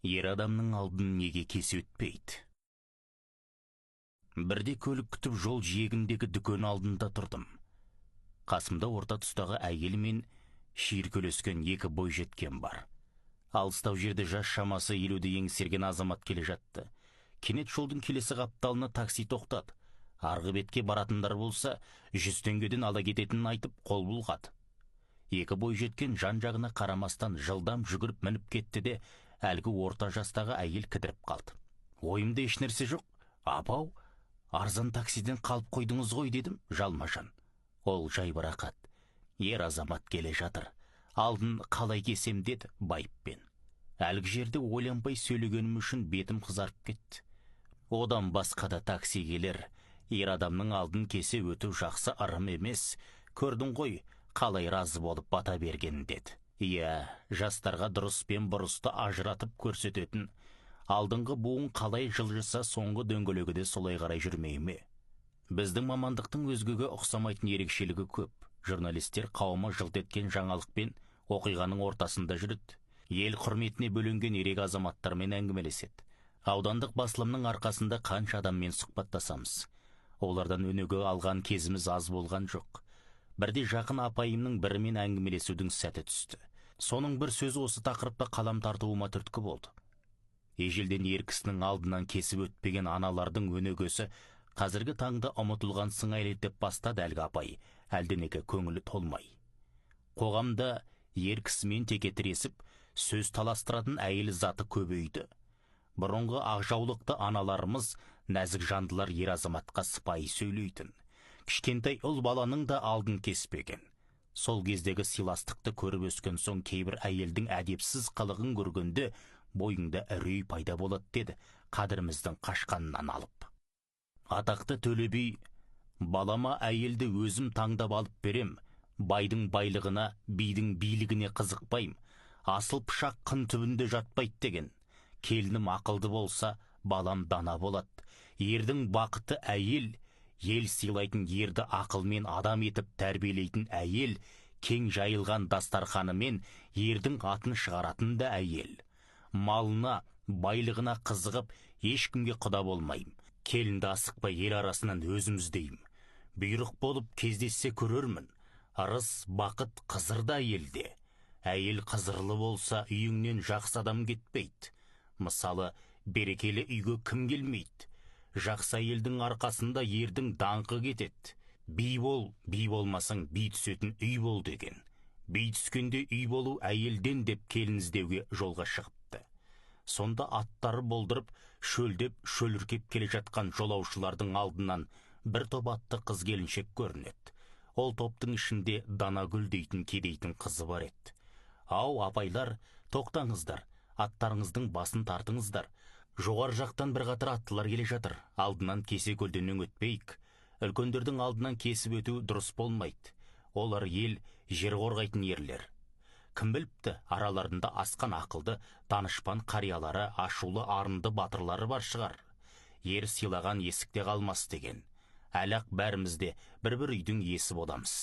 Ер адамның алдын неге кесе өтпейді? Бірде көлік күтіп жол жиегіндегі дүкен алдында тұрдым. Қасымда орта тұстағы әйел мен шиыркөлескен екі бойжеткен бар. Алыстау жерде жас шамасы 50-ді еңсерген азамат келе жатты. Кенет жолдың келесі қапталына такси тоқтады. Арғы бетке баратындар болса, 100 теңгеден ала кететінін айтып қол бұлғады. Екі бойжеткен жан-жағына қарамастан жылдам жүгіріп мініп кетті де, әлгі орта жастағы әйел кідіріп қалды. Ойымда ешнәрсе жоқ. Апау, арзан таксиден қалып қойдыңыз ғой дедім жалма-жан. Ол жайбарақат. Ер азамат келе жатыр. Алдын қалай кесем деді байыппен. Әлгі жерде ойланбай сөйлегенім үшін бетім қызарып кетті. Одан басқа да такси келер. Ер адамның алдын кесе өту жақсы ырым емес. Көрдің ғой, қалай разы болып бата берген деді. Иә, жастарға дұрыс пен бұрысты ажыратып көрсететін. Алдыңғы буын қалай жылжыса, соңғы дөңгелегі де солай қарай жүрмей ме? Біздің мамандықтың өзгеге ұқсамайтын ерекшелігі көп. Журналистер қауымы жылт еткен жаңалықпен оқиғаның ортасында жүреді. Ел құрметіне бөленген ерек азаматтармен әңгімелеседі. Аудандық басылымның арқасында қанша адаммен сұхбаттасамыз. Олардан өнеге алған кезіміз аз болған жоқ. Бірде жақын апайымның бірімен әңгімелесудің сәті түсті. Соның бір сөзі осы тақырыпта қалам тартуыма түрткі болды. Ежелден ер кісінің алдынан кесіп өтпеген аналардың өнегесі қазіргі таңда ұмытылған сыңайлы деп бастады әлгі апай, әлденеге көңілі толмай. Қоғамда ер кісімен теке тіресіп, сөз таластыратын әйел заты көбейді. Бұрынғы ақжаулықты аналарымыз нәзік жандылар ер азаматқа сыпайы сөйлейтін. Кішкентай ұл баланың да алдын кеспеген. Сол кездегі сыйластықты көріп өскен соң кейбір әйелдің әдепсіз қылығын көргенде бойыңда үрей пайда болады деді қадіріміздің қашқанынан алып. Атақты Төле би, балама әйелді өзім таңдап алып берем, байдың байлығына, бидің билігіне қызықпайым, асыл пышақ қын түбінде жатпайды деген. Келінім ақылды болса, балам дана болады. Ердің бақыты әйел, ел сыйлайтын ерді ақылмен адам етіп тәрбиелейтін әйел, кең жайылған дастарханымен ердің атын шығаратын да әйел. Малына, байлығына қызығып, ешкімге құда болмаймын. Келінді асықпай ел арасынан өзім іздеймін. Бұйрық болып кездессе көрермін. Ырыс, бақыт қызыр да әйелде. Әйел қызырлы болса, үйіңнен жақсы адам кетпейді. Мысалы, берекелі үйге кім келмейді? Жақсы әйелдің арқасында ердің даңқы кетеді. Би бол, би болмасаң, би түсетін үй бол деген. Би түскенде үй болу әйелден деп келін іздеуге жолға шығыпты. Сонда аттары болдырып, шөлдеп, шөліркеп келе жатқан жолаушылардың алдынан бір топ атты қыз келіншек көрінеді. Ол топтың ішінде Данагүл дейтін кедейтін қызы бар еді. Ау, апайлар, тоқтаңыздар, аттарыңыздың басын тартыңыздар. Жоғары жақтан бір қатар аттылар келе жатыр. Алдынан кесе көлденең өтпейік. Үлкендердің алдынан кесіп өту дұрыс болмайды. Олар ел, жер қорғайтын ерлер. Кім біліпті, араларында асқан ақылды, данышпан қариялары, ашулы арынды батырлары бар шығар. Ер сыйлаған есікте қалмас деген. Әлі-ақ бәріміз де бір-бір үйдің иесі боламыз.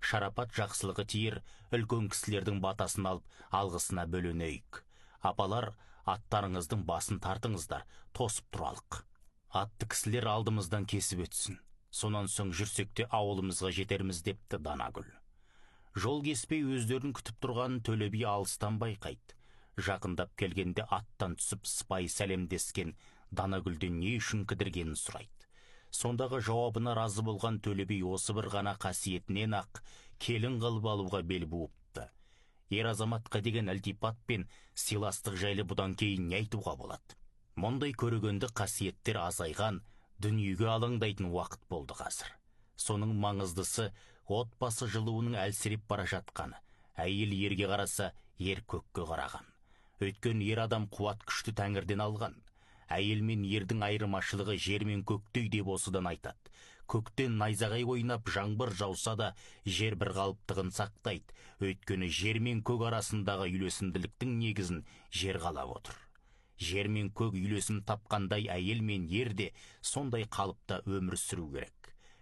Шарапат жақсылығы тиер, үлкен кісілердің батасын алып, алғысына бөленейік. Апалар, аттарыңыздың басын тартыңыздар, тосып тұралық. Атты кісілер алдымыздан кесіп өтсін. Сонан соң жүрсек те ауылымызға жетерміз депті Данагүл. Жол кеспей өздерін күтіп тұрғанын Төле би алыстан байқайды. Жақындап келгенде аттан түсіп сыпайы сәлемдескен Данагүлден не үшін кідіргенін сұрайды. Сондағы жауабына разы болған Төле би осы бір ғана қасиетінен ақ келін қылып алуға бел буыпты. Ер азаматқа деген ілтипат пен сыйластық жайлы бұдан кейін не айтуға болады? Мұндай көрегенді қасиеттер азайған, дүниеге алаңдайтын уақыт болды қазір. Соның маңыздысы отбасы жылуының әлсіреп бара жатқаны. Әйел ерге қараса, ер көкке қараған. Өйткені ер адам қуат күшті тәңірден алған. Әйел мен ердің айырмашылығы жер мен көктей деп осыдан айтады. Көктен найзағай ойнап, жаңбыр жауса да жер бір қалыптығын сақтайды. Өйткені жер мен көк арасындағы үйлесімділіктің негізін жер қалап отыр. Жер мен көк үйлесім тапқандай әйел мен ер де сондай қалыпта өмір сүру керек.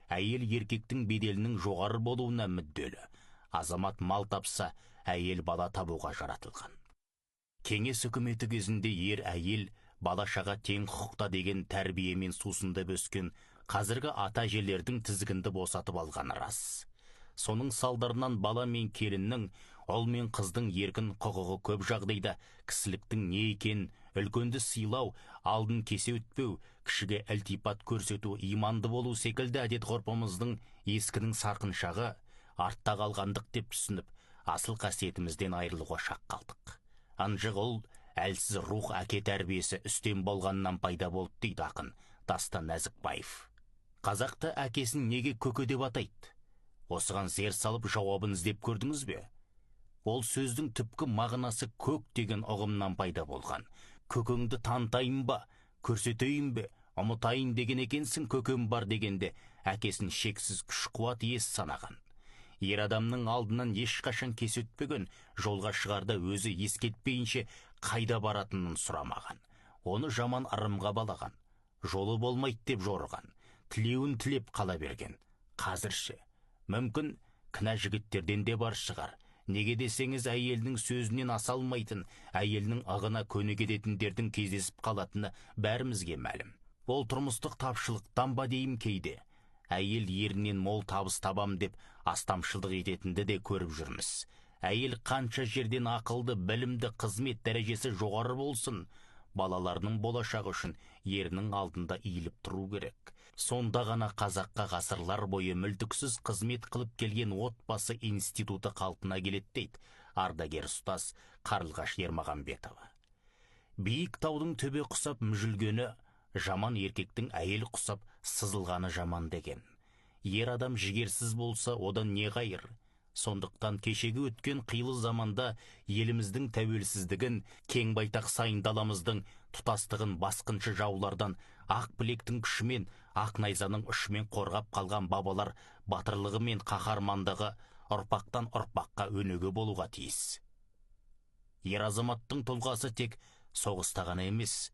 Әйел еркектің беделінің жоғары болуына мүдделі. Азамат мал тапса, әйел бала табуға жаратылған. Кеңес үкіметі кезінде ер әйел, бала-шаға тең құқықта деген тәрбиемен сусындап өскен қазіргі ата-әжелердің тізгінді босатып алғаны рас. Соның салдарынан бала мен келіннің, ұл мен қыздың еркін құқығы көп жағдайда кісіліктің не екенін, үлкенді сыйлау, алдын кесе өтпеу, кішіге ілтипат көрсету, иманды болу секілді әдет ғұрпымыздың ескінің сарқыншағы, артта қалғандық деп түсініп, асыл қасиетімізден айырылуға шақ қалдық. Ынжық ұл, әлсіз рух әке тәрбиесі үстем болғаннан пайда болды, дейді ақын Дастан Нәзікбаев. Қазақта әкесін неге көке деп атайды? Осыған зер салып жауабын іздеп көрдіңіз бе? Ол сөздің түпкі мағынасы көк деген ұғымнан пайда болған. Көкеңді танытайын ба, көрсетейін бе, ұмытайын деген екенсің көкем бар дегенде әкесін шексіз күш-қуат иесі санаған. Ер адамның алдынан ешқашан кесе өтпеген, жолға шығарда өзі ескертпейінше қайда баратынын сұрамаған. Оны жаман ырымға балаған, жолы болмайды деп жорыған, тілеуін тілеп қала берген. Қазірше, мүмкін кінә жігіттерден де бар шығар. Неге десеңіз, әйелінің сөзінен аса алмайтын, әйелінің ығына көне кететіндердің кездесіп қалатыны бәрімізге мәлім. Ол тұрмыстық тапшылықтан ба деймін кейде. Әйел ерінен мол табыс табам деп астамшылдық ететінді де көріп жүрміз. Әйел қанша жерден ақылды, білімді, қызмет дәрежесі жоғары болсын, балаларының болашағы үшін ерінің алдында иіліп тұру керек. Сонда ғана қазаққа ғасырлар бойы мүлтіксіз қызмет қылып келген отбасы институты қалпына келеді, дейді ардагер ұстаз Қарлығаш Ермағанбетова. Биік таудың төбе құсап мүжілгені, жаман еркектің әйел құсап сызылғаны жаман деген. Ер адам жігерсіз болса, одан не қайыр? Сондықтан кешегі өткен қилы заманда еліміздің тәуелсіздігін, кең байтақ сайын даламыздың тұтастығын басқыншы жаулардан ақ білектің күшімен, ақ найзаның ұшымен қорғап қалған бабалар батырлығы мен қаһармандығы ұрпақтан ұрпаққа өнеге болуға тиіс. Ер азаматтың тұлғасы тек соғыста ғана емес,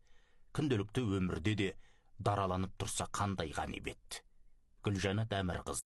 күнделікті өмірде де дараланып тұрса қандай ғанибет. Гүлжанат Әмірқызы.